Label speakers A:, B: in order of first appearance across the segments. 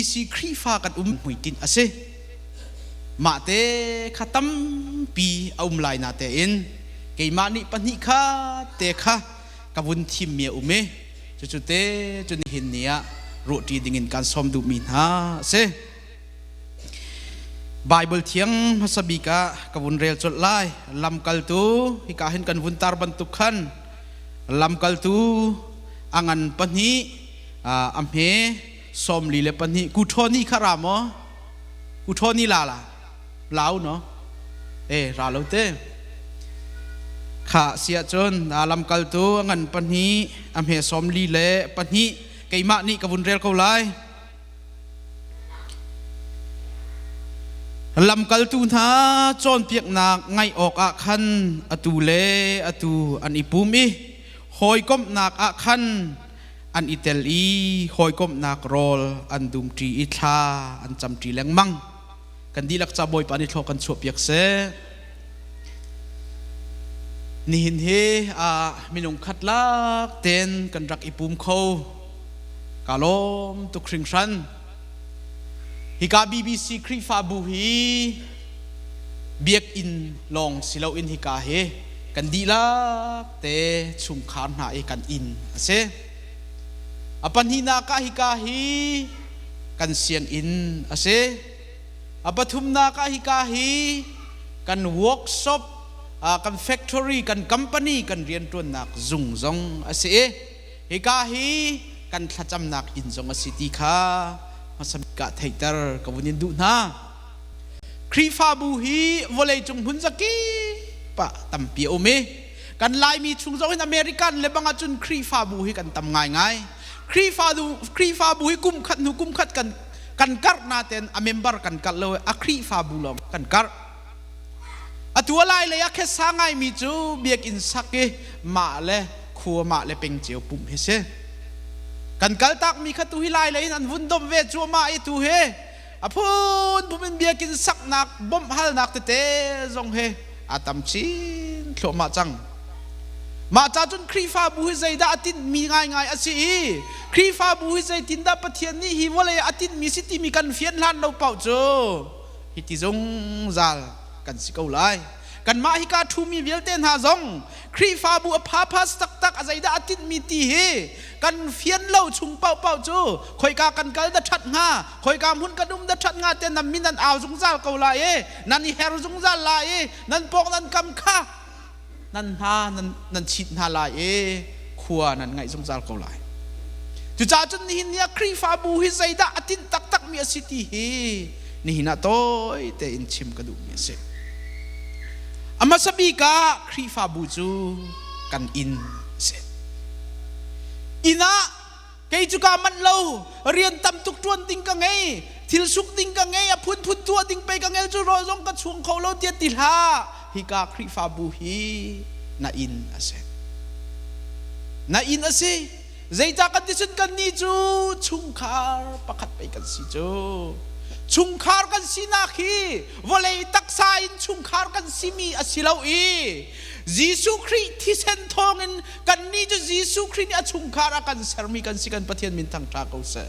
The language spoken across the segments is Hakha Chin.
A: BBC Khrihfa kan um hmuitinh a si. Mah te kha tampi a um lai na tein keimah nih pahnih kha te kha ka vun thimmi a um i cucu te cu nihin ni ah ruahṭi dingin kan sawm duhmi hna a si. Baibal thiang hmasa bik ah ka vun rel colh lai. Lamkaltu hika hin kan vun tar bantuk khan lamkaltu a ngan pahnih a hme 42 ku ṭhawni kha ra maw? Ku ṭhawni la la lau no? E ra lo te. Kha siah cun lamkaltu a ngan pahnih a hme 42 keimah nih ka vun rel ko lai. Lamkaltu hna cawnpiaknak ngaih awkah khan atu le atu an i pum i hawikomhnak ah khan an i tel i hawikomhnak rawl an dumṭi i thla an camṭi lengmang. Kan dihlak ca Bawipa nih thlaw kan chuahpiak seh. Nihin hi minung khat lak ten kan rak i pum kho. Ka lawm tuk hringhran. Hika BBC Khrihfabu hi biakinn lawng si loin hika hi kan dihlak te chungkhar hna i kan inn a si. A pahnihnak ah hika hi kan sianginn a si. A pathumnak ah hika hi kan workshop, kan factory, kan company, kan rianṭuannak zung zong a si i hika hi kan thlacamnak inn zong a si ti kha hmasa bik ah theihter ka vun in duh hna. Khrihfabu hi vawleicung hmun zakip ah tampi a um i kan Laimi chung zong in American le bang ahcun Khrihfabu hi kan tam ngaingai. Khrihfabu hi kum khat hnu kum khat kan kan karh naten a member kan karh lo a Khrihfabu lawng kan karh. Atu a lai lei ah khesa ngaimi cu biakinn sak i mah le khua mah le peng cio pumh hi si. Kan kaltakmi kha tu hi lai lei in an vun domh ve cuahmah i tu hi a phunphun in biakinn saknak bawmh halnak tete zong hi a tam chin thluahmah cang. Mah ca cun Khrihfabu hi zeidah a tinhmi ngaingai a si i Khrihfabu hi zeitindah Pathian nih hi vawlei ah a tinhmi si timi kan fian hlan lo paoh cu hiti zungzal kan si ko lai. Kanmah hika ṭhumi vialte hna zong Khrihfabu a phaphas taktak a zeidah a tinhmi ti hi kan fian lo chung paohpaoh cu khoika kan kal da ṭhat hnga, khoika hmun kan um da ṭhat hnga te nan min nan au zungzal ko lai i nan i her zungzal lai i nan pawng nan kam kha nan hna nan chit hna lai i khua nan ngaih zungzal ko lai. Cucaah cun nihin ni ah Khrihfabu hi zeidah a tinh taktakmi a si ti hi nihin ah tawi tein chim ka duhmi a si. A hmasa bik ah Khrihfabu cu kan inn a si. Inn ah kei cu kaa manh lo, rian tam tuk ṭuan ding ka ngei, thil suk ding ka ngei, a phunphun tuah ding pei ka ngel cu rawl zong ka chuang kho lo tiah ti hlah. Hika Khrihfabu hi na inn a si. Na inn a si. Zeicah kan ti cun kannih cu chungkhar pakhat pei kan si cu. Chungkhar kan sinak hi vawlei taksa in chungkhar kan simi a si lo i Jesuh Khrih thisen thawngin kannih cu Jesuh Khrih nih a chungkhar a kan sermi kan si kan Pathian min thangṭha ko seh.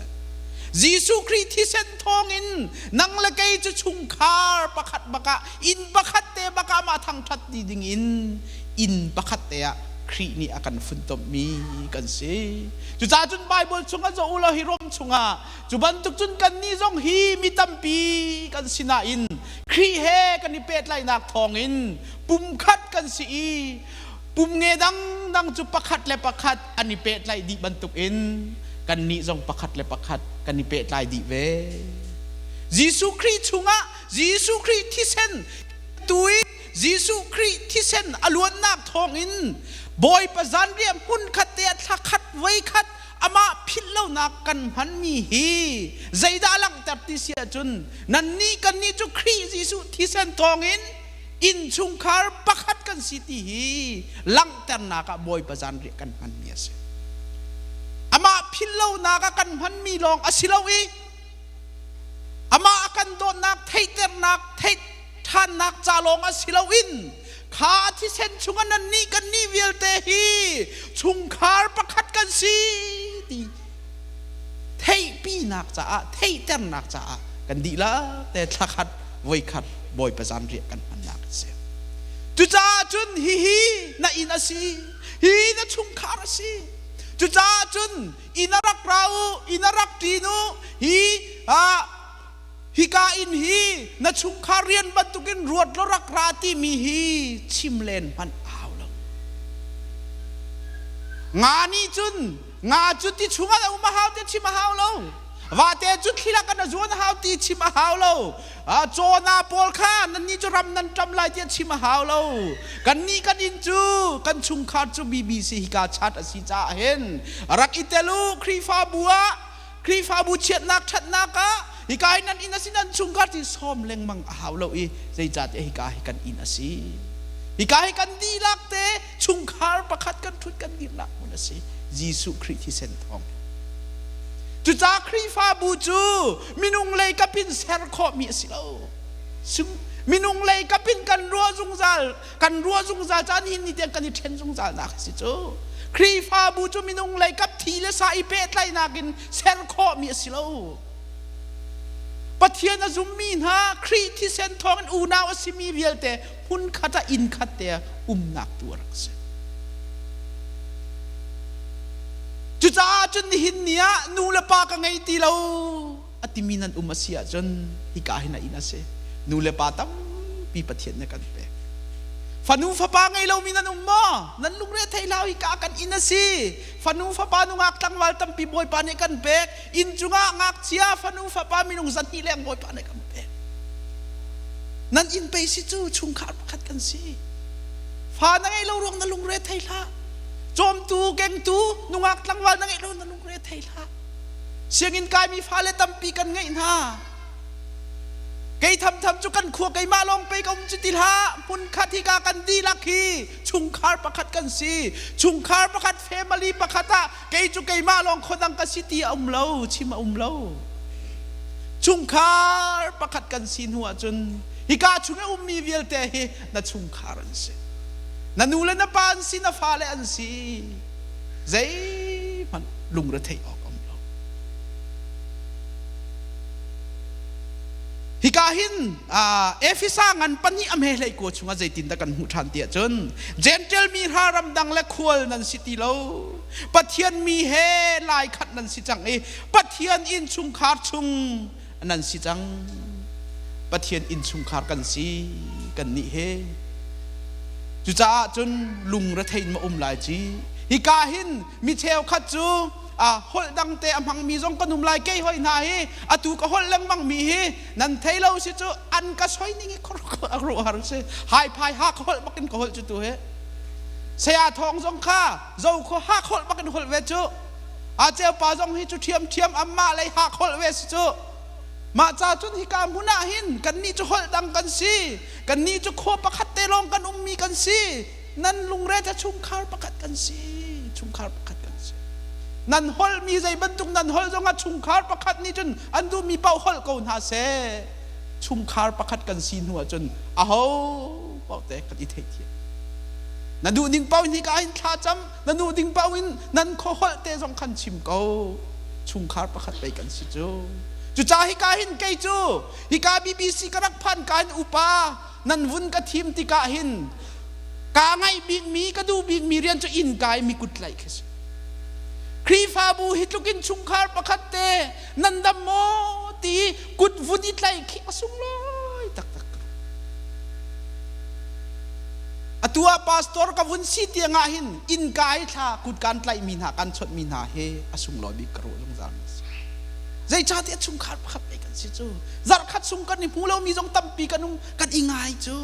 A: Jesuh Khrih thisen thawngin nang le kei cu chungkhar pakhat bakah inn pakhat te bakah mah thangṭhat ti dingin inn pakhat te ah Khrih nih a kan funtommi kan si. Cucaah cun Baibal chungah zoh u law hi Rom chungah cu bantuk cun kannih zong hi mi tampi kan si nain Khrih he kan i pehtlaihnak thawngin pumkhat kan si i pum nge dangdang cu pakhat le pakhat an i pehtlaih dih bantukin kannih zong pakhat le pakhat kan i pehtlai dih ve. Jesuh Khrih chungah Jesuh Khrih thisen tu i Jesuh Khrih thisen a luannak thawngin Bawipa zanriah hmunkhat te ah thla khat voi khat amah philh lonak kan hmanmi hi zeidah a langhter ti si ahcun nannih kannih cu Khrih Jesuh thisen thawngin innchungkhar pakhat kan si ti hi langhternak ah Bawipa zanriah kan hmanmi a si. Amah philh lonak ah kan hmanmi lawng a si lo i amah a kan dawtnak theihternak theih ṭhannak ca lawng ah si loin kha a thisen chungah nannih kannih vialte hi chungkhar pakhat kan si ti. Theihpinak caah, theihternak caah kan dihlak te thlakhat voikhat Bawipa zanriah kan hmannak a si. Cucaah cun hihi na inn a si, hihi na chungkhar a si. Cucaah cun inn a rak ra u, inn a rak ṭin u, hi hika inn hi na chungkhar rian bantukin ruat law rak ra timi hi chim len hmanh a hau lo. Nga nih cun nga cu ti chungah a um a hau ti chim a hau lo. Vate cu thli lak in a zuan a hau ti chim a hau lo. Cawna pawl kha nannih cu ram nan ṭam lai tiah chim a hau lo. Kannih kan inn cu kan chungkhar cu BBC hika chat a si caah hin rak i tel u Khrihfabu ah Khrihfabu chiatnak ṭhatnak ah hika hi nan inn a si nan chungkhar ti sawm lengmang a hau lo i zeicahtiah hika hi kan inn a si. Hika hi kan dihlak te chungkhar pakhat kan ṭhut kan dirnak hmun a si. Jesuh Khrih thisen thawng. Cucaah Khrihfabu cu minung lei kapin ser khawhmi a si lo. Minung lei kapin kan ruah zungzal kan ruah zungzal caan hin ni tiang kan i ṭhen zungzal nak a si cu. Khrihfabu cu minung lei kap thi le sa i pehtlaihnak in ser khawhmi a si lo. Pathian a zummi hna Khrih thisen thawngin unau a simi vialte hmunkhat ah inn khat te umnak tu a rak si. Cucaah cun nihin ni ah nu le pa ka ngei ti lo a timi nan um a si ahcun hika hin a inn a si. Nu le pa tampi Pathian nih a kan pek. Fanu fapa ngei lomi nan um maw? Nan lungre thei hlah hika kan inn a si. Fanu fapa nungak tlangval tampi Bawipa nih kan pek. Inn cungah ngakchia fanu fapa minung 200 leng Bawipa nih kan pek. Nan inn pei si cu chungkhar pakhat kan si. Fa na ngeih lo ruang na lungre thei hlah. Cawmtu, kengtu, nungak tlangval na ngeih lo na lungre thei hlah. Sianginn kaimi fale tampi kan ngeih hna. Kei thamtham cu kan khua keimah lawng pei ka um cu ti hlah. Hmunkhat hika kan dihlak hi chungkhar pakhat kan si. Chungkhar pakhat, family pakhat ah kei cu keimah lawng khuadang ka si ti a um lo, chim a um lo. Chungkhar pakhat kan si hnu ahcun hika chung i ummi vialte hi na chungkhar an si. Na nu le na pa an si, na fale an si. Zeihmanh lungretheih awk a um lo. Hika hin Efesa ngan pahnih a hme hlei kua chungah zeitindah kan hmuh ṭhan ti ahcun Jentail mi hra ramdang le khual nan si ti lo. Pathian mi he lai khat nan si cang i Pathian innchungkhar chung nan si cang. Pathian innchungkhar kan si kannih he. Cucaah cun lungrethei in ma um lai ci. Hika hin mi cheukhat cu a holh dang te a hmangmi zong kan um lai kei hoi hna hi atu ka holh lengmang mi hi nan thei lo si cu an ka soi ning hi khuaruahhar si hai phai ha ka holh bakin ka holh cu tu hi saya thawng zong kha zo kho ha holh bakin holh ve cu a cheu pa zong hi cu ṭhiam ṭhiam amma lei ha holh ve si cu mah ca cun hika hmun ah hin kannih cu holh dang kan si kannih cu khua pakhat te lawng kan ummi kan si nan lungre cu chungkhar pakhat kan si chungkhar pakhat kan si nan holhmi zei bantuk nan holh zongah chungkhar pakhat nih cun an duhmi paoh holh ko hna seh chungkhar pakhat kan si hnu ahcun aho paoh te kan i theithiam na duh ding paoh in hika hin thla cam na duh ding paoh in nan khaw holh te zong khan chim ko chungkhar pakhat pei kan si cu cucaah hika hin kei cu hika BBC ka rak phan ka in upa nan vun ka thim tikah hin kaa ngaih bikmi ka duh bikmi rian cu inn kai mi kut tlaih khi si Khrihfabu hi tluk in chungkhar pakhat te nan dam maw ti kut vun i tlaih khi a sunglawi taktak atu ah pastor ka vun si tiang ah hin inn kai thla kut kan tlaihmi hna kan chawnhmi hna he a sunglawi bik ka ruah zungzal mi si zeicahtiah chungkhar pakhat pei kan si cu zarhkhat chung kan i hmu lomi zong tampi kan um kan i ngai cu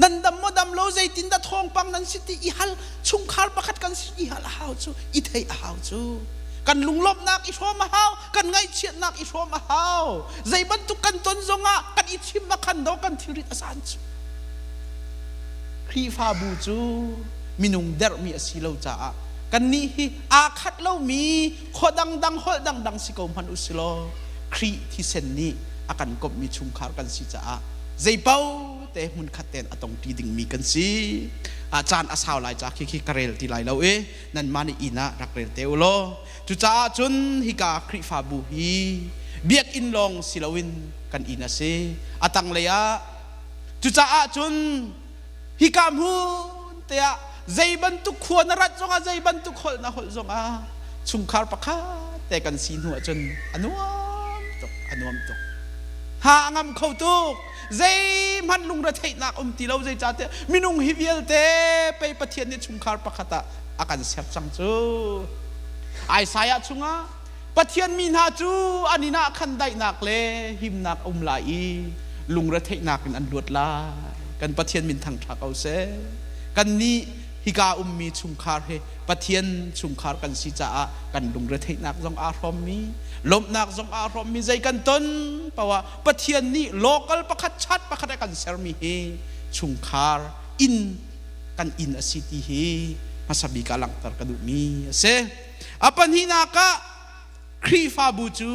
A: nan dam maw dam lo zeitindah thawngpang nan si ti i hal chungkhar pakhat kan si i hal a hau cu i theih a hau cu kan lunglawmhnak i hrawm a hau kan ngaihchiatnak i hrawm a hau zei bantuk kan ton zongah kan i chim a khan do kan thilrit a san cu Khrihfabu cu minung derhmi a si lo caah kannih hi aa khat lomi khua dangdang holh dangdang si ko hmanh u si law Khrih thisen nih a kan komhmi chungkhar kan si caah zei paoh te hmunkhat tein a tongṭi dingmi kan si. A caan a sau lai ca khi khi ka rel ti lai lo i nanmah nih inn ah rak rel te u law. Cucaah cun hika Khrihfabu hi biakinn lawng si loin kan inn a si. A tanglei ah cucaah cun hika hmun te ah zei bantuk khua na rat zongah zei bantuk holh na holh zongah chungkhar pakhat te kan si hnu ahcun a nuam tuk a nuam tuk ha a ngam kho tuk zeihmanh lungretheihnak um ti lo zeicahtiah minung hi vialte pei Pathian nih chungkhar pakhat ah a kan ser cang cu Isaiah chungah Pathian mi hna cu an inn ah khan daihnak le himnak a um lai i lungretheihnak in an luat lai. Kan Pathian min thangṭha ko seh. Kannih hika ummi chungkhar hi Pathian chungkhar kan si caah kan lungretheihnak zong aa hrawmmi, lawmhnak zong aa hrawmmi zei kan ton poah Pathian nih local pakhat chat pakhat a kan sermi hi chungkhar inn kan inn a si ti hi hmasa bik ah langhter ka duhmi a si. A pahnihnak ah Khrihfabu cu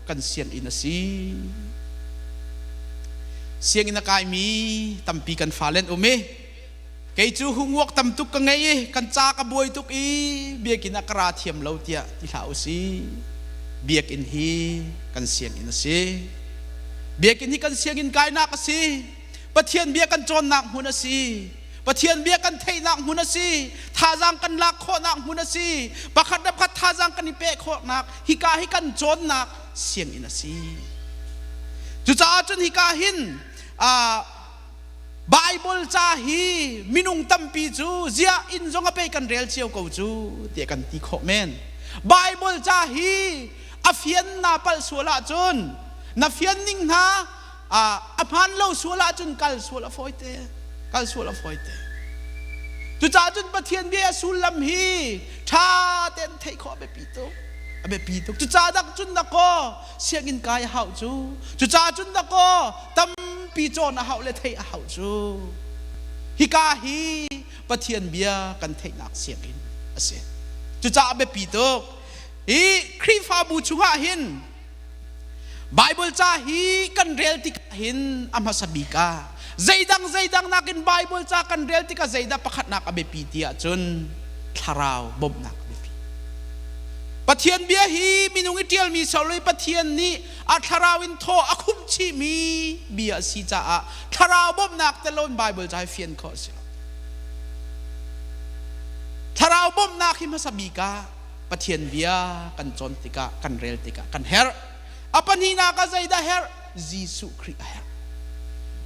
A: kan sianginn a si. Sianginn a kaimi tampi kan fale an um i kei cu hungwak tam tuk ka ngei i kan ca ka buai tuk i biakinn ah ka ra thiam lo tiah ti hlah u si. Biakinn hi kan sianginn a si. Biakinn hi kan sianginn kainak a si. Pathian bia kan cawnnak hmun a si. Pathian bia kan theihnak hmun a si. Thazaang kan lak khawhnak hmun a si. Pakhat le pakhat thazaang kan i peh khawhnak hika hi kan cawnnak sianginn a si. Cucaah cun hika hin Bible ca hi minung tampi cu ziah inn zong a pe kan rel cio ko cu tiah kan ti khawh men. Bible ca hi a fian na palh sual ahcun na fian ning hna a hmaan lo sual ahcun kal sual a fawi te kal sual a fawi te. Cucaah cun Pathian bia a sullam hi ṭha tein theih khawh a biapi tuk a biapi tuk. Cucaah dak cun dakaw sianginn kai a hauh cu. Cucaah cun dakaw tampi cawn a hauh le theih a hauh cu. Hika hi Pathian bia kan theihnak sianginn a si. Cucaah a biapi tuk. Hi Khrihfabu chungah hin Bible ca hi kan rel tikah hin a hmasa bik ah zeidang zeidang nakin Bible ca kan rel tikah zeidah pakhatnak a biapi ti ahcun thlarau bawmhnak a biapi. Pathian bia hi minung i ṭialmi solo i Pathian nih a thlarau in thaw a khumh chihmi bia a si caah thlarau bawmhnak tel loin Bible ca hi fian khawh a si lo. Thlarau bawmhnak hi hmasa bik ah Pathian bia kan cawn tikah kan rel tikah kan herh. A pahnihnak ah zeidah herh? Jesuh Khrih a herh.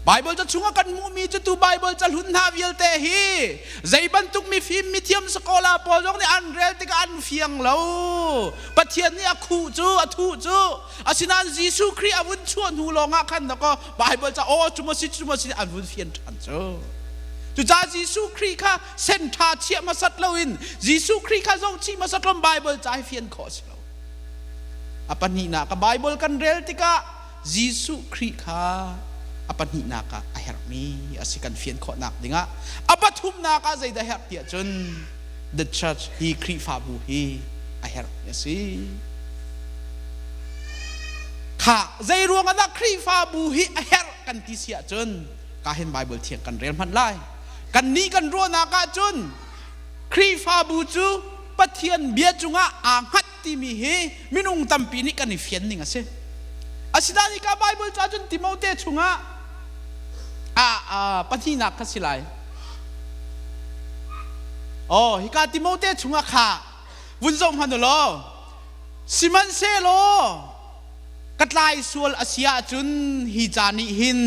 A: Bible ca chungah kan hmuhmi cu tu Bible ca hlun hna vialte hi zei bantuk mifim mithiam scholar pawl zong nih an rel tikah an fiang lo. Pathian nih a khuh cu a thuh cu asinain Jesuh Khrih a vun chuah hnu lawngah khan dakaw Bible ca aw cu maw si cu maw si an vun fian ṭhan cu. Cucaah Jesuh Khrih kha sen ṭha chiah hmasat loin Jesuh Khrih kha zohchih hmasat lo Bible ca hi fian khawh a si lo. A pahnihnak a Bible kan rel tikah Jesuh Khrih kha a pahnihnak ah a herhmi a si kan fian khawhnak dingah. A pathumnak ah zeidah herh tiah cun the church hi Khrihfabu hi a herhmi a si. Kha zei ruang ah dah Khrihfabu hi a herh kan ti si ahcun ka hin Bible thiang kan rel hmanh lai. Kannih kan ruahnak ahcun Khrihfabu cu Pathian bia cungah aa hngat timi hi minung tampi nih kan i fian ning a si. Asinain hika Bible ca cun Timote chungah a pahnihnak kha si lai. Oh, hika Timote chungah kha vun zoh hmanh u law sihmanhsehlaw ka tlai sual a si ahcun hi ca nih hin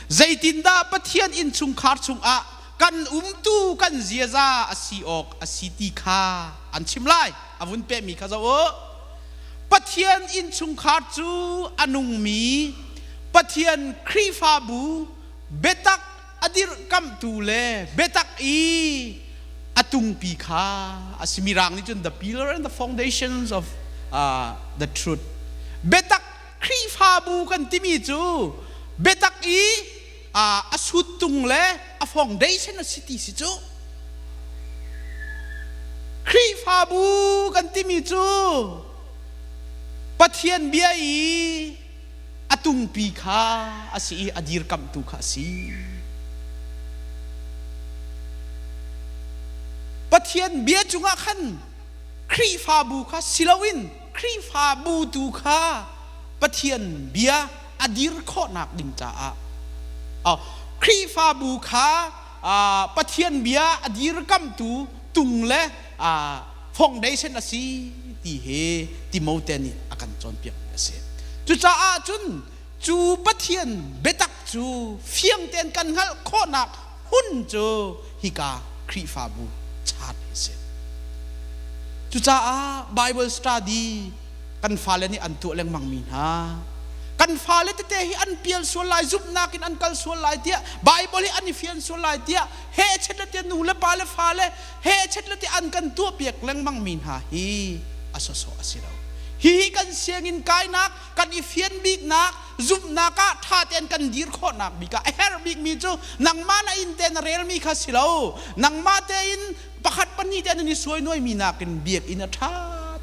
A: zeitindah Pathian innchungkhar chungah kan umtu kan ziaza a si awk a si ti kha an chim lai. A vun pehmi kha zoh u. Pathian innchungkhar cu a nungmi Pathian Khrihfabu biatak a dirhkamhtu le biatak i a tungpi kha a si. Mirang nih cun the pillar and the foundations of the truth. Biatak Khrihfabu kan timi cu biatak i a suttung le a foundation a si ti si cu. Khrihfabu kan timi cu Pathian bia i a tungpi kha a si i a dirkamhtu kha a si. Pathian bia cungah khan Khrihfabu kha si loin Khrihfabu tu kha Pathian bia a dir khawhnak ding caah Khrihfabu kha Pathian bia a dirkamtu tung le foundation a si ti hi Timote nih a kan cawnpiakmi a si. Cucaah cun cu Pathian biatak cu fiang tein kan hngalh khawhnak hun cu hika Khrihfabu chan hi a si. Cucaah Bible study kan fale nih an tuah lengmangmi hna kan fale tete hi an pial sual lai, zumhnak in an kal sual lai tiah, Bible hi an i fian sual lai tiah hehchet le tiah nu le pa le fale hehchet le tiah an kan tuahpiak lengmangmi hna hi a sawsawh a si lo. Hihi kan sianginn kainak, kan i fian biknak, zumhnak ah ṭha tein kan dir khawhnak bik ah a herh bikmi cu nangmah na inn te na relmi kha si lo. Nangmah tein pakhat pahnih te nan i suainuaimi nakin biakinn a ṭha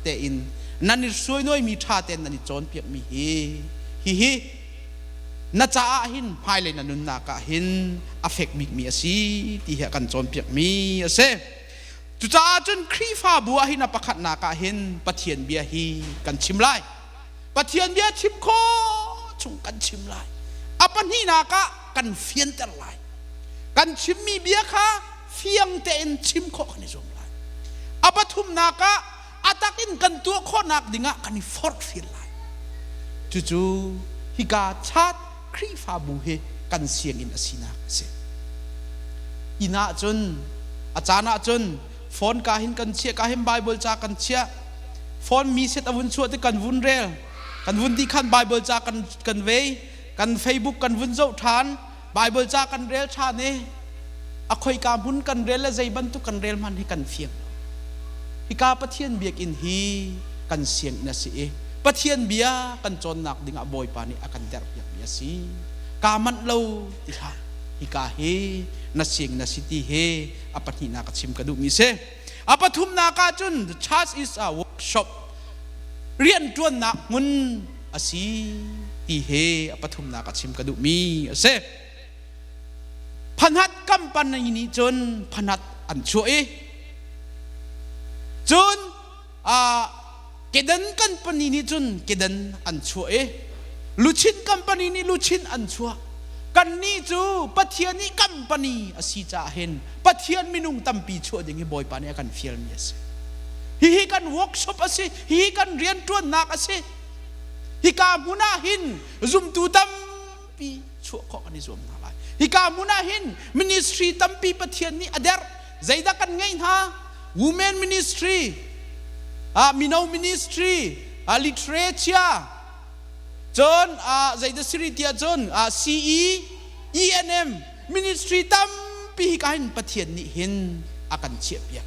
A: tein nan i suainuaimi ṭha tein nan i cawnpiakmi hi hihi na caah hin hmailei na nunnak ah hin a fek bikmi a si ti hi a kan cawnpiakmi a si. Cucaah cun Khrihfabu ah hin a pakhatnak ah hin Pathian bia hi kan chim lai. Pathian bia chim khawh chung kan chim lai. A pahnihnak ah kan fianter lai. Kan chimmi bia kha fiang tein chim khawh kan i zuam lai. A pathumnak ah a tak in kan tuah khawhnak dingah kan i forhfial lai. Cucu hika chat Khrihfabu hi kan sianginn a sinak a si. Inn ah cun a caan ah cun phone ka hin kan chiah, ka hin Bible ca kan chiah. Phone mi set a vun chuah ti kan vun rel. Kan vun ti khan Bible ca kan vei, kan Facebook kan vun zoh ṭhan. Bible ca kan rel ṭhan i a khoika hmun kan rel le zei bantuk kan rel hmanh hi kan fiang lo. Hika Pathian biakinn hi kan sianginn a si i Pathian bia kan cawnnak dingah Bawipa nih a kan derhpiakmi a si. Kaa manh lo ti hlah. Hika hi na sianginn a si ti hi a pahnihnak a chim ka duhmi si. A pathumnak ah cun the church is a workshop, rianṭuannak hmun a si ti he a pathumnak a chim ka duhmi a si. Phanhat company nih cun phanhat an chuah i cun kedan company nih cun kedan an chuah i luchin company nih luchin an chuah. Kannih cu Pathian nih company a si caah hin Pathian minung tampi chuah ding hi Bawipa nih a kan fialmi a si. Hihi kan workshop a si, hihi kan rianṭuannak a si. Hika hmun ah hin zumtu tampi chuah khawh kan i zuam hna lai. Hika hmun ah hin ministry tampi Pathian nih a derh. Zeidah kan ngeih hna? Women ministry, mino ministry, literature, cun zeidah siri tiah cun CE, ENM ministry tampi hika hin Pathian nih hin a kan chiahpiak.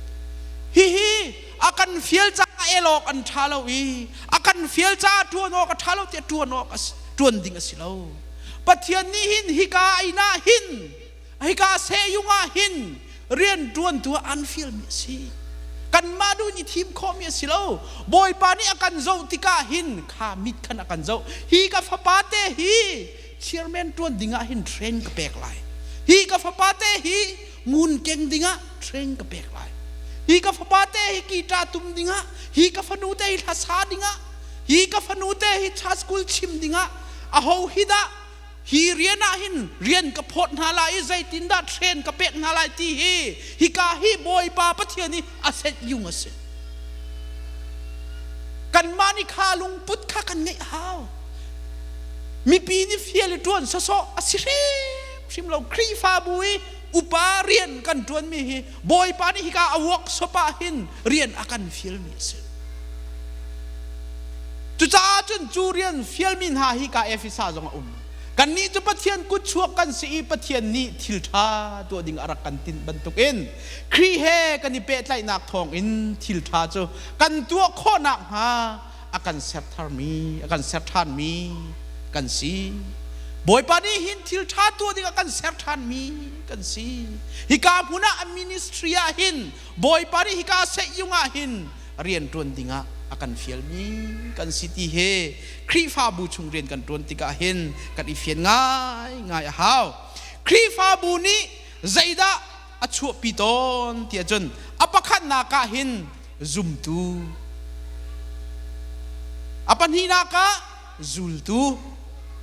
A: Hihi a kan fial caah el awk an ṭha lo i a kan fial caah ṭuan awk a ṭha lo tiah ṭuan awk a ṭuan ding a si lo. Pathian nih hin hika inn ah hin hika sehung ah hin rian ṭuantu ah an fialmi a si. Kanmah duh in i thim khawhmi a si lo. Bawipa nih a kan zoh tikah hin kha mit khan a kan zoh. Hi ka fapa te hi chairman ṭuan dingah hin train ka pek lai. Hi ka fapa te hi ngun keng dingah train ka pek lai. Hi ka fapa te hi guitar tum dingah, hi ka fanu te hi hlasa dingah, hi ka fanu te hi church school chim dingah, aho hi dah hi rian ah hin rian ka phawt hna lai i zeitindah train ka pek hna lai ti hi hika hi Bawipa Pathian i a set yung a si. Kanmah nih kha lungput kha kan ngeih hau. Mipi nih fial i ṭuan sawsawh a si hrimhrim lo. Khrihfabu i upa rian kan ṭuanmi hi Bawipa nih hika a workshop ah hin rian a kan fialmi a si. Cucaah cun cu rian fialmi hna hi ka Efesa zong a um. Kannih cu Pathian kutchuak kan si i Pathian nih thil ṭha tuah ding a rak kan tinh bantukin Khrih he kan i pehtlaihnak thawngin thil ṭha cu kan tuah khawh nakhnga a kan ser tharmi, a kan ser ṭhanmi kan si. Bawipa nih hin thil ṭha tuah ding a kan ser ṭhanmi kan si. Hika hmun ah a ministry ah hin Bawipa nih hika sehyung ah hin rian ṭuan dingah a kan fialmi kan si ti he Khrihfabu chung rian kan ṭuan tikah hin kan i fian ngaingai a hau. Khrihfabu nih zeidah a chuahpi tawn ti ahcun A pakhatnak ah hin zumtu. A pahnihnak ah zultu.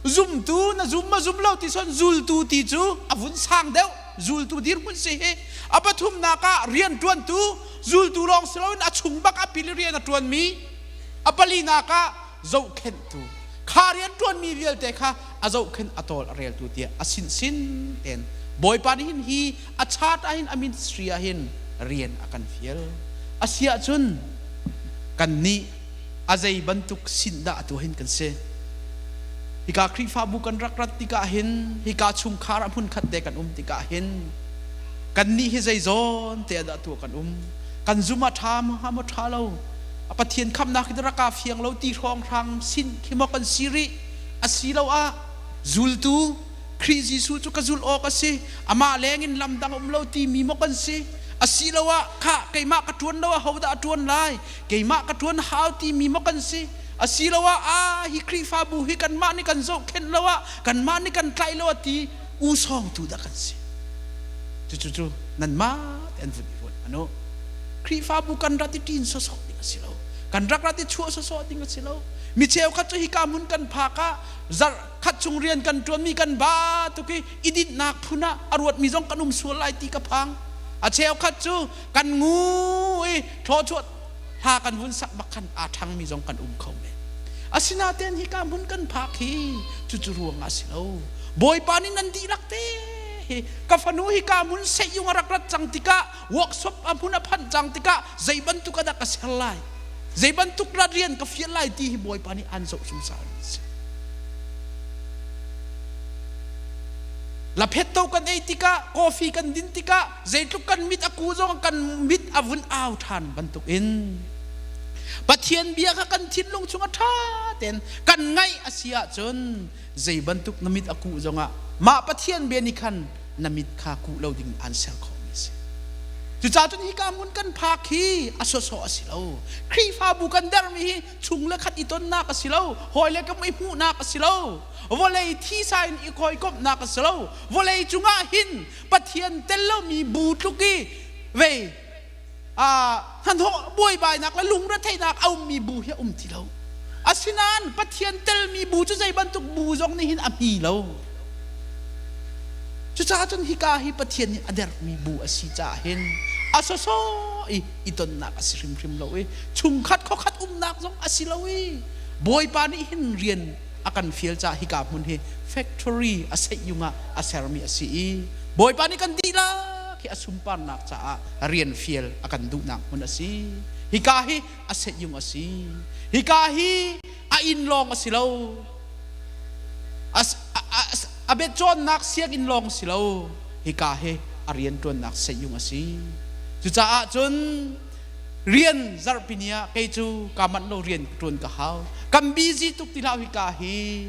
A: Zumtu na zum ma zum lo ti son zultu ti cu a vun sang deuh. Zultu dirhmun si hi. A pathumnak ah rianṭuantu. Zultu lawng si loin a chung bak a pil i rian a ṭuanmi. A palinak ah zohkhenhtu. Kha rianṭuanmi vialte kha a zohkhenh a tawl a reltu tiah a sinsin tein Bawipa nih hin hi a chart ah hin a ministry ah hin rian a kan fial. A si ahcun kannih a zei bantuk sin dah atu hin kan si? Hika Khrihfabu kan rak rat tikah hin, hika chungkhar ah hmunkhat te kan um tikah hin, kannih hi zei zawn te ah dah tu kan um? Kan zum a ṭha maw maw ṭha lo? Pathian khamnak hi rak kaa fiang lo ti hrawnghrang sin khi maw kan si rih? Asiloah zultu Khrih Jesuh cu ka zulh awk a si, amah lengin lam dang um lo timi maw kan si? Asiloah khah keimah ka ṭuan lo ahodah a ṭuan lai? Keimah ka ṭuan hau timi maw kan si? Asiloah aa hi Khrihfabu hi kanmah nih kan zohkhenh lo ah kanmah nih kan tlaih lo ah ti usawngtu dah kan si? Cucu cu nanmah te an vun i ruat hmanh u. Khrihfabu kan rat i ṭin sawsawh ding a si lo. Kan rak rat i chuah sawsawh ding a si lo. Mi cheukhat cu hika hmun kan phak ah zarh khat chung rian kan ṭuanmi kan ba tuk i i dinhnak phun ah a ruatmi zong kan um sual lai ti ka phang. A cheukhat cu kan ngu i thlawchuah hla kan vun sak bak khan aa ṭhangmi zong kan um kho men. Asinain hika hmun kan phak hi cucu ruang ah si lo. Bawipa nih nan dihlak te hi ka fanu hika hmun sehyung a rak rat cang tikah workshop a hmun a phanh cang tikah zei bantuk ah dah ka ser lai zei bantuk dah rian ka fial lai ti hi Bawipa nih an zoh zungzal mi a si. Laphetto kan ei tikah coffee kan din tikah zeitluk kan mit a ku zong kan mit a vun au ṭhan bantukin Pathian bia kha kan thinlung chung a ṭha tein kan ngaih a si ahcun zei bantuk na mit a kuh zongah mah Pathian bia nih khan na mit kha kuh lo ding an ser khawhmi a si. Cucaah cun hika hmun kan phak hi a sawsawh a si lo. Khrihfabu kan dermi hi chung le khat i tonnak a si lo, hawi le kam i hmuhnak a si lo, vawlei thisa in i hawikomhnak a si lo. Vawlei cungah hin Pathian tel lomi bu tluk i vei hnahnawh buaibainak le lungretheihnak a ummi bu hi a um ti lo. Asinain Pathian telmi bu cu zei bantuk bu zong nih hin a hmi lo. Cucaah cun hika hi Pathian nih a dermi bu a si caah hin a sawsawh i i tonnak a si hrimhrim lo i chungkhat khuakhat umnak zong a si lo i Bawipa nih hin rian a kan fial caah hika hmun hi factory a seih-yung ah a sermi a si i Bawipa nih kan dihlak hi a sunparnak caah rian fial a kan duhnak hmun a si. Hika hi a seih-yung a si. Hika hi a inn lawng a si lo. A biacawnnak sianginn lawng si lo. Hika hi a rianṭuannak seih-yung a si. Cucaah cun rian zarhpi ni ah kei cu kaa manh lo rian ṭuan ka hau. Kan busy tuk ti hlah hika hi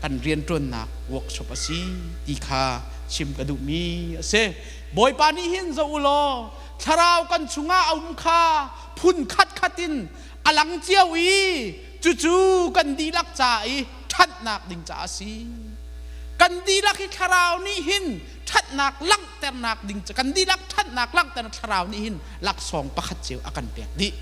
A: kan rianṭuannak workshop a si ti kha chim ka duhmi a si. Bawipa nih hin zoh u law thlarau kan chungah a um kha phun khatkhat in a lang cio i cucu kan dihlak ca i ṭhatnak ding caah a si. Kan dihlak hi thlarau nih hin ṭhatnak langhternak ding kan dihlak ṭhatnak langhternak thlarau nih hin laksawng pakhat cio a kan pek dih.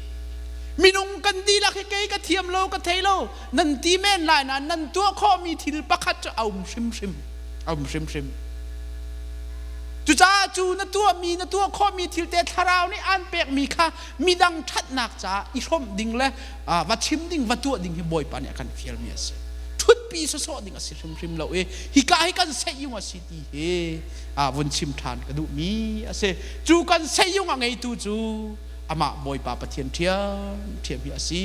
A: Minung kan dihlak hi kei ka thiam lo ka thei lo nan ti men lai nain nan tuah khawhmi thil pakhat cu a um hrimhrim a um hrimhrim. Cucaah cu na tuahmi na tuah khawhmi thil te thlarau nih aan pekmi kha midang ṭhatnak caah i hrawmh ding le va chim ding va tuah ding hi Bawipa nih a kan fialmi a si. Ṭhutpi sawsawh ding a si hrimhrim lo i hika hi kan seih-yung a si ti hi vun chim ṭhan ka duhmi a si. Cu kan seih-yung a ngeitu cu amah Bawipa Pathian ṭhiamṭhiam hi a si.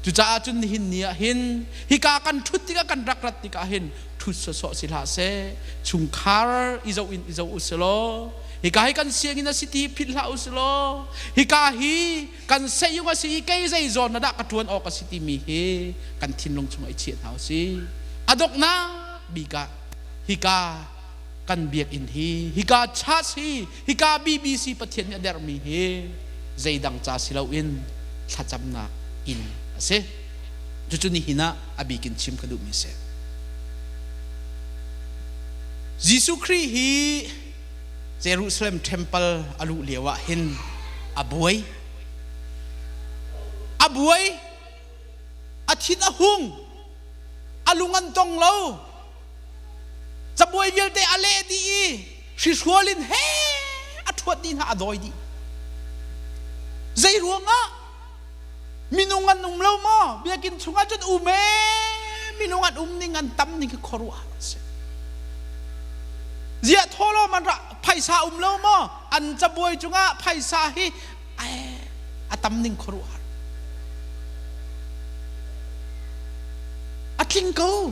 A: Cucaah cun nihin ni ah hin hika kan ṭhut tikah kan rak rat tikah hin ṭhut sawsawh si hlah seh. Chungkhar i zoh in i zoh u si law hika hi kan sianginn a si ti philh hlah u si law hika hi kan seih a si i kei zei zawn na dah ka ṭuan awk a si timi hi kan thinlung chungah i chiah hna u si. A donghnak bik ah hika kan biakinn hi hika church hi hika BBC Pathian nih a derhmi hi zeidang ca si loin thlacamnak inn a si. Cucu nihin ah a bik in chim ka duhmi a si. Jesuh Khrih hi Jerusalem temple a luh lio ah hin a buai. A buai, a thin a hung, a lung an tong lo. Cabuai vialte a leh dih i hrihrual in he a ṭhuat dih hna, a dawi dih. Zei ruangah minung an um lo maw? Biakinn chungah cun um ee, minung an um ning an tam ning khi khuaruahhar a si. Ziah thawhlawm an rah phaisa um lo maw? An cabuai cungah phaisa hi a tam ning khuaruahhar. A tling ko.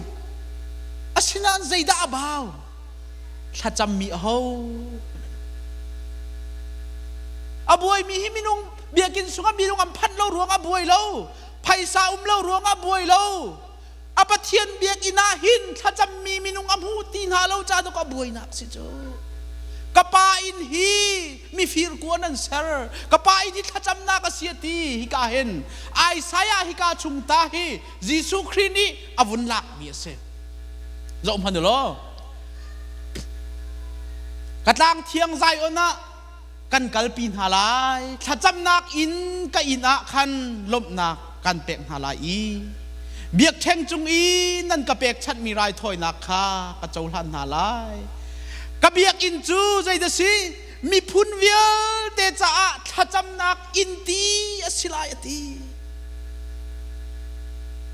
A: Asinain zeidah a bau? Thlacammi aho? A buaimi hi minung biakinn sungah minung an phanh lo ruangah buai lo. Phaisa um lo ruangah buai lo. A Pathian biakinn ah hin thlacammi minung a hmu ti hna lo ca dawk a buainak si cu. Ka pa inn hi mifir kuan an ser. Ka pa inn hi thlacamnak a si a ti hika hin. Isaiah hika chung ta hi Jesuh Khrih nih a vun lakmi a si. Zoh hmanh u law. Ka tlang thiang Zion ah kan kalpi hna lai. Thlacamnak inn ka inn ah khan lawmhnak kan pek hna lai i biakṭheng cung i nan ka pekchanhmi raithawinak kha ka cohlan hna lai. Ka biakinn cu zeidah si? Miphun vialte caah thlacamnak inn ti a si lai a ti.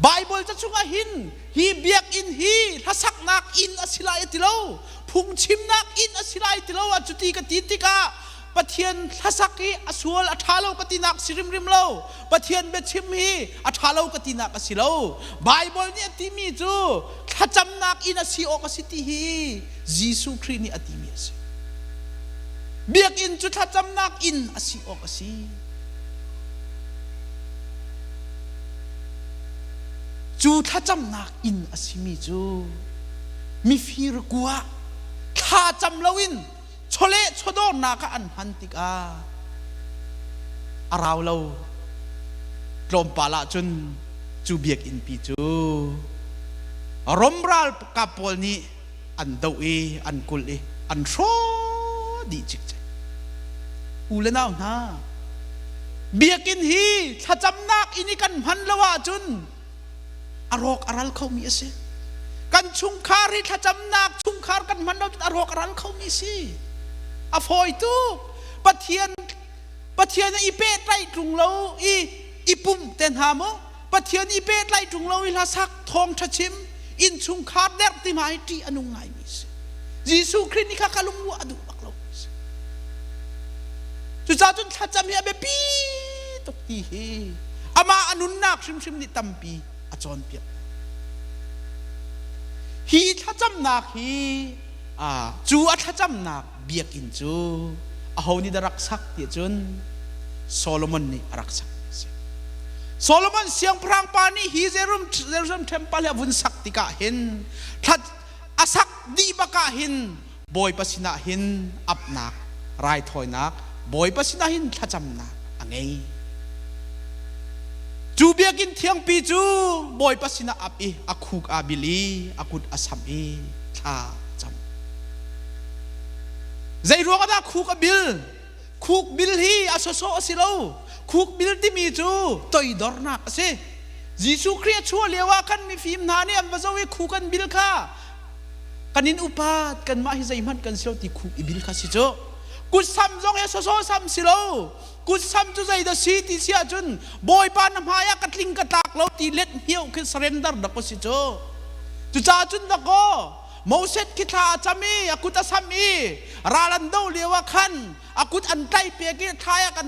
A: Baibal ca chungah hin hi biakinn hi hlasaknak inn a si lai a ti lo. Phungchimnak inn a si lai ti lo ah cuti ka ti tikah Pathian hlasak hi a sual a ṭha lo ka tinak si rimrim lo. Pathian biachim hi a ṭha lo ka tinak a si lo. Baibal nih a timi cu thlacamnak inn a si awk a si ti hi Jesuh Khrih nih a timi a si. Biakinn cu thlacamnak inn a si awk a si. Cu thlacamnak inn a simi cu mifir kua thla cam loin chawleh chawdawrnak ah an hman tikah a rau lo tlawmpal ah cun cu biakinnpi cu Rom ralkap pawl nih an doh i an kulh i an hrawh dih cikcek. U le nau hna, biakinn hi thlacamnak inn i kan hman lo ahcun a rawk a ral khomi a si. Kan chungkhar hi thlacamnak chungkhar kan hman lo a rawk a ral khomi a si. A fawi tuk. Pathian Pathian i pehtlaih ṭung lo i i pumh te hna mu. Pathian i pehtlaih ṭung lo i hlasak thawngṭha chim innchungkhar derh ti hna hi ṭih a nung ngaimi a si. Jesuh Khrih nih kha ka lungruah a duh bak lo. Cucaah cun thlacam hi a biapi tuk ti hi amah a nunnak hrimhrim nih tampi a cawnpiak. Hi thlacamnak hi cu a thlacamnak biakinn cu aho nih dah rak sak ti cun Solomon nih a rak sak a si. Solomon siangpahrang pa nih hi Jerusalem temple hi a vun sak tikah hin a sak dih bak ah hin Bawipa sinah hin apnak, raithawinak, Bawipa sinah hin thlacamnak a ngei. Cu biakinn thiangpi cu Bawipa sinah ap i a khuk aa bil i a kut a samh i thla a cam. Zei ruangah dah khuk a bil? Khuk bil hi a sawsawh a si lo. Khuk bil timi cu toidornak a si. Jesuh Khrih a chuah lio ah khan mifim hna nih an va zoh i khuk an bil kha kan in upat kanmah hi zeihmanh kan si lo ti khuk i bil kha si cu. Kutsam zong hi a sawsawh sam si lo. Kutsam cu zeidah si ti si ahcun Bawipa na hmai ah ka tling ka tlak lo ti let hniau khi surrender dak si cu. Cucaah cun dakaw Moses khi thla a cam i a kut a samh i ral an do lio ah khan a kut an tlaih piak i thla ah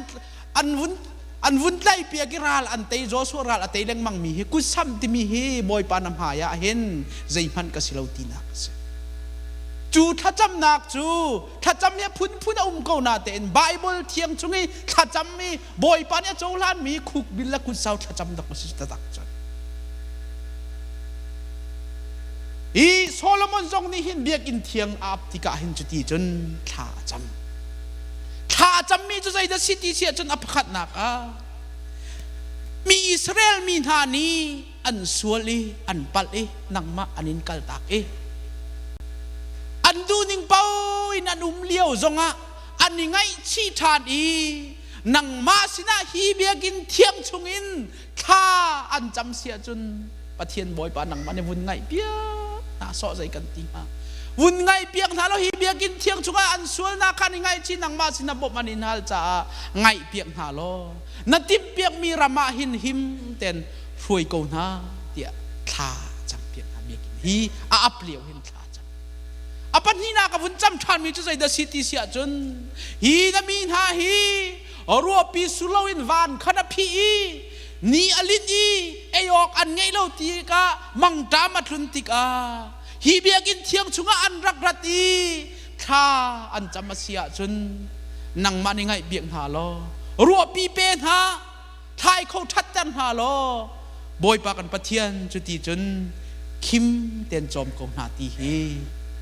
A: an vun an vun tlaih piak i ral an tei Joshua ral a tei lengmang mi hi kut samh timi hi Bawipa na hmai ah hin zeihmanh ka si lo tinak a si. Cu thlacamnak cu thlacam hi a phunphun a um ko natein Bible thiang chung i thlacam i Bawipa nih a cohlan mi khukbil le kutsau thlacam dak si taktak cun. Hi Solomon zong nih hin biakinn thiang a ap tikah hin cuti cun thla a cam. Thla a cammi cu zeidah si ti si ahcun a pakhatnak ah mi Israel mi hna nih an sual i an palh i nangmah an in kaltak i an duhning paoh in an. an um lio zongah an i ngaihchih ṭhan i nangmah sinah hi biakinn thiang chungin thla an cam si ahcun Pathian Bawipa nangmah nih vun ngaihpiak hna sawh zei kan ti hnga. Vun ngaihpiak hna law hi biakinn thiang chungah an sualnak kha an i ngaihchih nangmah sinah bawmh an in hal caah ngaihpiak hna law na timhpiakmi ram ah hin him ten hruai ko hna tiah thla campiak hna. Biakinn hi a ap lio hin thla cam. A pahnihnak a vun cam ṭhanmi cu zeidah si ti si ahcun hi na mi hna hi ruahpi sur loin van khan a phih i ni a linh i ei awk an ngeih lo tikah mangṭam a tlun tikah hi biakinn thiang chungah an rak rat i thla an cam a si ahcun nangmah nih ngaihpiak hna law ruahpi pe hna, thlai kho ṭhatter hna law Bawipa kan Pathian cuti cun khim tein cawm ko hna ti hi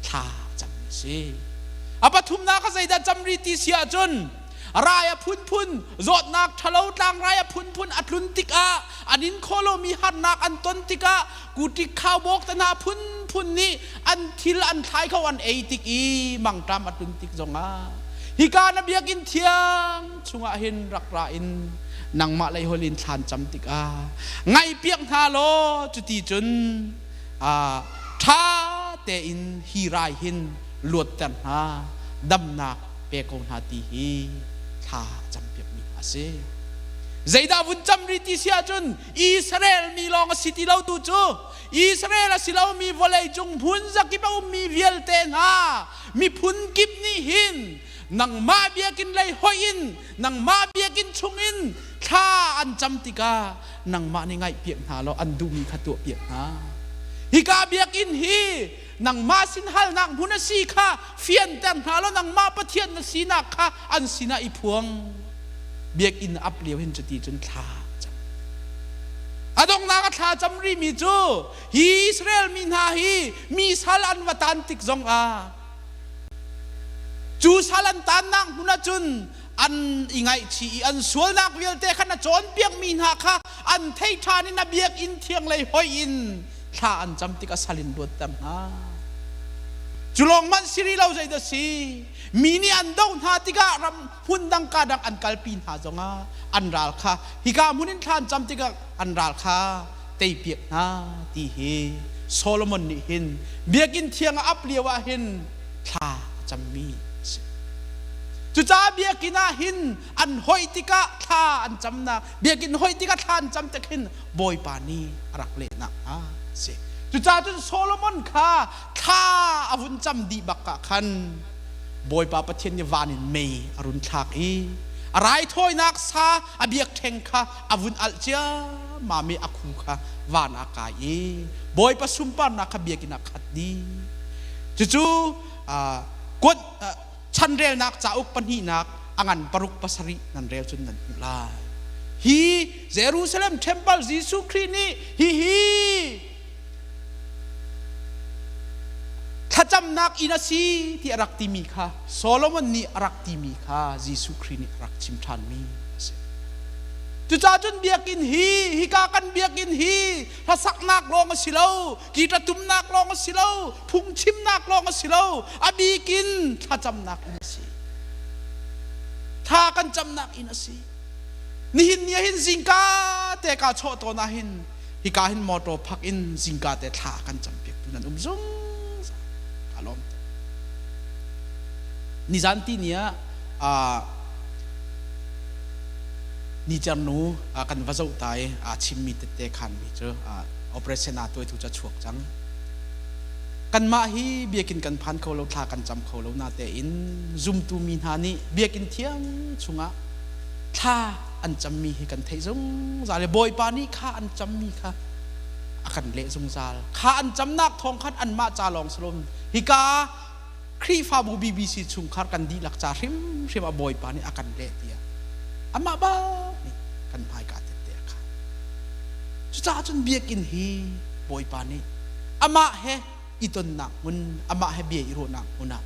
A: thla cam a si. A pathumnak a zeidah cam rih ti si ahcun rai a phunphun, zawtnak ṭhalo tlangrai a phunphun a tlun tikah an in khawh lomi harnak an ton tikah kuṭik khaubawk te hna phunphun nih an thil an thlai kho an ei tik i mangṭam a tlun tik zongah hika na biakinn thiang chungah hin rak ra in nangmah lei hol in thlan cam tikah ngaihpiak hna law cuti cun ṭha tein hi rai hin luatter hna, damnak pe ko hna ti hi thla a campiakmi hna a si. Zeidah vun cam rih ti si ahcun Israel mi lawng a si ti lo tu cu Israel a si lomi vawlei cung hmun zakip a ummi vialte hna miphun kip nih hin nangmah biakinn lei hoih in nangmah biakinn chungin thla an cam tikah nangmah nih ngaihpiak hna law an duhmi kha tuahpiak hna. Hika biakinn hi nangmah sin halnak hmun a si kha fianter hna law nangmah Pathian na sinak kha an sinah i phuang. Biakinn ap lio hin cuti cun thla cam. A donghnak a thla cam rihmi cu hi Israel mi hna hi mi sal an va tan tik zongah cu sal an tannak hmun ah cun an i ngaihchih i an sualnak vialte khan a cawnpiakmi hna kha an thei ṭhan in a biakinn thiang lei hoih in thla an cam tikah sal in luatter hna. Cu lawng hmanh si rih lo zeidah si? Mi nih an doh hna tikah ram hmun dang ka dang an kalpi hna zongah an ral kha hika hmun in thla an cam tikah an ral kha teipiak hna ti hi Solomon nih hin biakinn thiang a ap lio ah hin thla a cammi a si. Cucaah biakinn ah hin an hoih tikah thla an camnak, biakinn hoih tikah thla an cam tik hin Bawipa nih a rak lehnak hna a si. Cucaah cun Solomon kha thla a vun cam dih bak ah khan Bawipa Pathian nih van in mei a run thlak i a raithawinak sa a biakṭheng kha a vun alh ciammam i a khu kha van ah kai i Bawipa sunparnak kha biakinn ah khat dih. Cucu kuat chanrelnak cauk pahnihnak a ngan paruk pasarih nan rel cun nan hmuh lai. Hi Jerusalem temple Jesuh Khrih nih hihi thlacamnak inn a si ti a rak timi kha Solomon nih a rak timi kha Jesuh Khrih nih a rak chim ṭhanmi a si. Cucaah cun biakinn hi hika kan biakinn hi hlasaknak lawng a si lo, guitar tumnak lawng a si lo, phungchimnak lawng a si lo, a bik in thlacamnak inn a si. Thla kan camnak inn a si. Nihin ni ah hin zingka te ka chawh tawn ah hin hika hin motor phak in zingka te thla kan campiaktu nan um zungzal. Ka lawm tuk. Nizan ti ni ah nicer nu kan va zoh ta i aa chimmi tette khanmi cu operation aa tuaitu cu a chuak cang. Kanmah hi biakinn kan phan kho lo, thla kan cam kho lo natein zumtu mi hna nih biakinn thiang chungah thla an cammi hi kan theih zungzal i Bawipa nih kha an cammi kha a kan leh zungzal. Kha an camnak thawng khan anmah ca lawng si loin hika Khrihfabu BBC chungkhar kan dihlak ca hrimhrim a Bawipa nih a kan leh tiah amah bak nih kan hmaika tette a khan. Cucaah cun biakinn hi Bawipa nih amah he i tonnak hmun, amah he bia i ruahnak hmun ah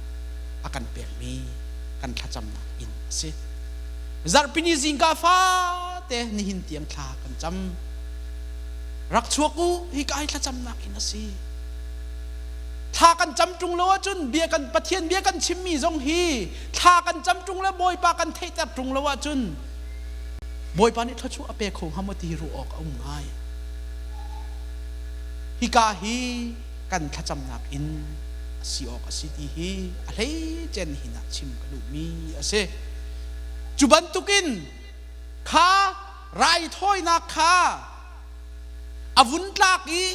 A: a kan pekmi kan thlacamnak inn a si. Zarhpini zingka fate nihin tiang thla kan cam. Rak chuak u, hika hi thlacamnak inn a si. Thla kan kan cam ṭung lo ahcun bia kan Pathian bia kan chimmi zong hi thla kan cam ṭung le Bawipa kan theihter ṭung lo ahcun Bawipa nih thluachuah a pe kho hnga maw ti ruah awk a um ngai. Hika hi kan thlacamnak in a si awk a si ti hi a hleicen hin ah chim ka duhmi a si. Cu bantukin kha raithawinak kha a vun tlak i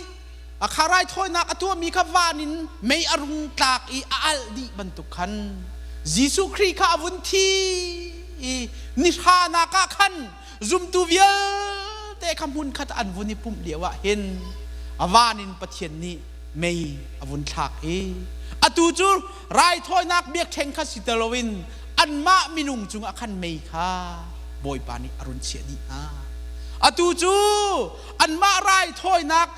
A: a kha raithawinak a tuahmi kha van in mei a rung tlak i a alh dih bantuk khan Jesuh Khrih kha a vun thi i nihranak ah khan zumtu vialte kha hmunkhat an vun i pumh lio ah hin a van in Pathian nih mei a vun thlak i atu cu raithawinak biakṭheng kha si ti loin anmah minung cungah khan mei kha Bawipa nih a run chiah dih hna. Atu cu anmah raithawinak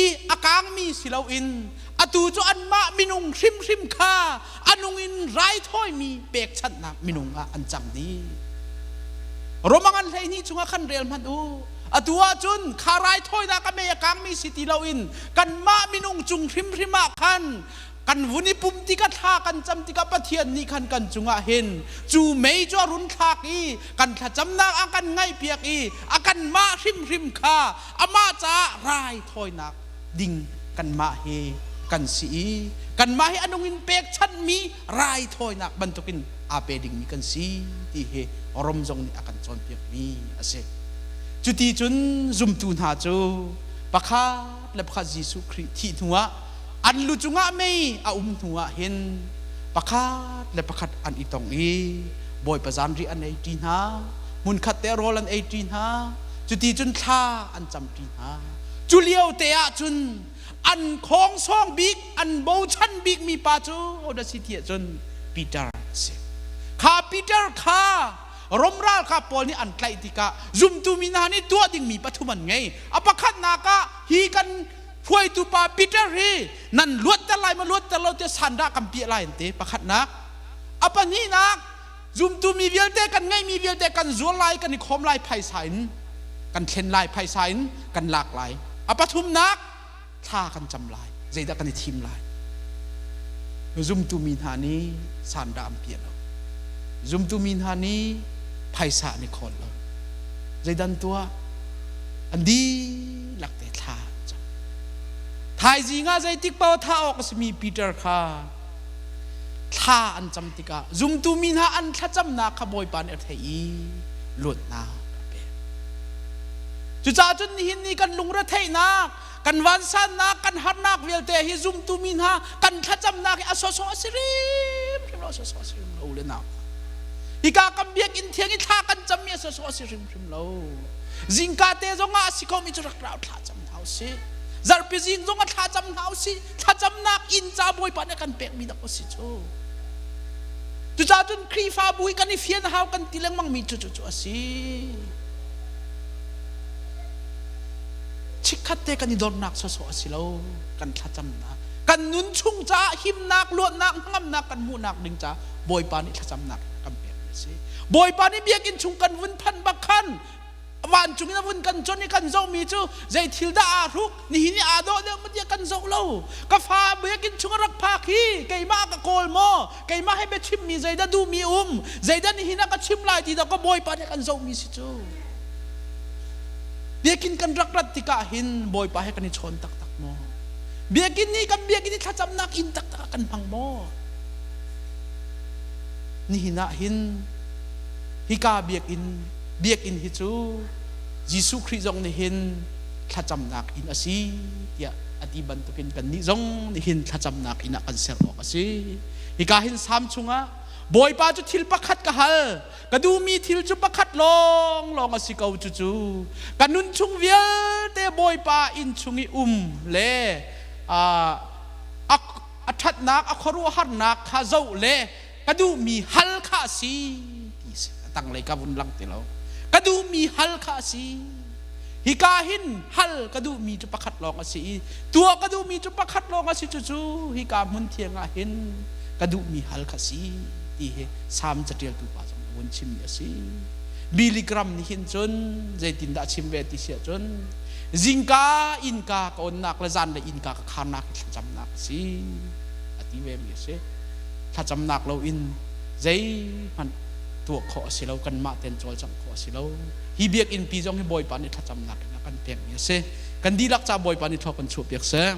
A: i a kangmi si loin atu cu anmah minung hrimhrim kha a nung in raithawimi pekchanhnak minung ah an cang dih. Romang an 12 chungah khan rel hmanh u. Atu ahcun kha raithawinak a mei a kangmi si ti loin kanmah minung cung hrimhrim ah khan kan vun i pum tikah thla kan cam tikah Pathian nih khan kan cungah hin cu mei cu a run thlak i kan thlacamnak a kan ngaihpiak i a kanmah hrimhrim kha amah caah raithawinak ding kanmah hi kan si i kanmah hi a nung in pekchanhmi raithawinak bantukin aa pe dingmi kan si ti hi Rom zong nih a kan cawnpiakmi a si. Cuti cun zumtu hna cu pakhat le pakhat Jesuh Khrih thih hnuah an lu cungah mei a um hnuah hin pakhat le pakhat an i tong i Bawipa zanriah an ei ṭi hna, hmunkhat te rawl an ei ṭi hna, cuti cun thla an cam ṭi hna. Cu lio te ah cun an khawngsawng bik, an bochan bik mi pa cu hodah si ti ahcun Peter a si. Kha Peter kha Rom ralkap pawl nih an tlaih tikah zumtu mi hna nih tuah dingmi pathum an ngei. A pakhatnak ah hi kan hruaitu pa Peter hi nan luatter lai ma luatter lo tiah sandah kan piah lai an ti pakhatnak. A pahnihnak zumtu mi vialte kan ngeihmi vialte kan zuar lai kan i khawm lai phaisa in kan thlen lai phaisa in kan lak lai. A pathumnak thla kan cam lai zeidah kan i thim lai. Zumtu mi hna nih sandah an piah lo. Zumtu mi hna nih phaisa an i khawl lo. Zeidan tuah? An dihlak te thla an cam. Thaizing ah zeitik paoh thah awk a simi Peter kha thla an cam tikah zumtu mi hna an thlacamnak kha Bawipa nih a theih i luatnak a pek. Cucaah cun nihin ni kan lungretheihnak, kan vansannak, kan harnak vialte hi zumtu mi hna kan thlacamnak hi a sawsawh a si hrimhrim lo, a sawsawh a si hrim lo le nau. Hika kan biakinn thiang i thla kan cammi a sawsawh a si hrimhrim lo. Zingka te zongah a si khomi cu rak rau thla cam hna usih. Zarhpi zing zongah thla cam hna usih. Thlacamnak inn ca Bawipa nih a kan pekmi dak a si cu. Cucaah cun Khrihfabu hi kan i fian hau kan ti lengmangmi cu cu cu a si. Chikkhat te kan i dornak sawsawh a si lo. Kan thlacamnak, kan nun chung caah himnak, luatnak, hnangamnak kan hmuhnak ding caah Bawipa nih thlacamnak kan pekmi a si. Bawipa nih biakinn chung kan vun phanh bak khan vancung in a vun kan chon i kan zohmi cu zei thil dah aa hruk nihin i aa dawh deuh maw tiah kan zoh lo. Ka fa biakinn chung a rak phak hi keimah ka kawl maw, keimah he biachimmi zeidah duhmi um, zeidah nihin ah ka chim lai ti dah ka Bawipa nih kan zohmi si cu. Biakinn kan rak rat tikah hin Bawipa he kan i chawn taktak maw? Biakinn nih kan biakinn i thlacamnak inn taktak ah kan hmang maw? Nihin ah hin hika biakinn biakinn hi cu Jesuh Khrih zong nih hin thlacamnak inn a si tiah a ti bantukin kannih zong nih hin thlacamnak inn ah kan ser awk a si. Hika hin Salm chungah Bawipa cu thil pakhat ka hal, ka duhmi thil cu pakhat lawnglawng a si ko cucu ka nun chung vialte Bawipa inn chung i um le a ṭhatnak a khuaruahharnak kha zoh le ka duhmi hal kha a si ti si. A tanglei ka vun lang ti lo. Ka duhmi hal kha a si. Hika hin hal ka duhmi cu pakhat lawng a si i tuah ka duhmi cu pakhat lawng a si cucu hika hmun thiang ah hin ka duhmi hal kha si ti hi Salm caṭialtu pa zong a vun chimmi a si. Billy Graham nih hin cun zeitindah a chim ve ti si ahcun zingka innka ka onnak le zanlei innka ka kharnak hi thlacamnak a si. a ti ve mi a si. Thlacamnak lo in zeihmanh tuah khawh a si lo, kanmah ten cawlcangh khawh a si lo. Hi biakinn pi zong hi Bawipa nih thlacamnak in a kan pekmi a si. Kan dihlak ca Bawipa nih thlawk kan chuah piak seh.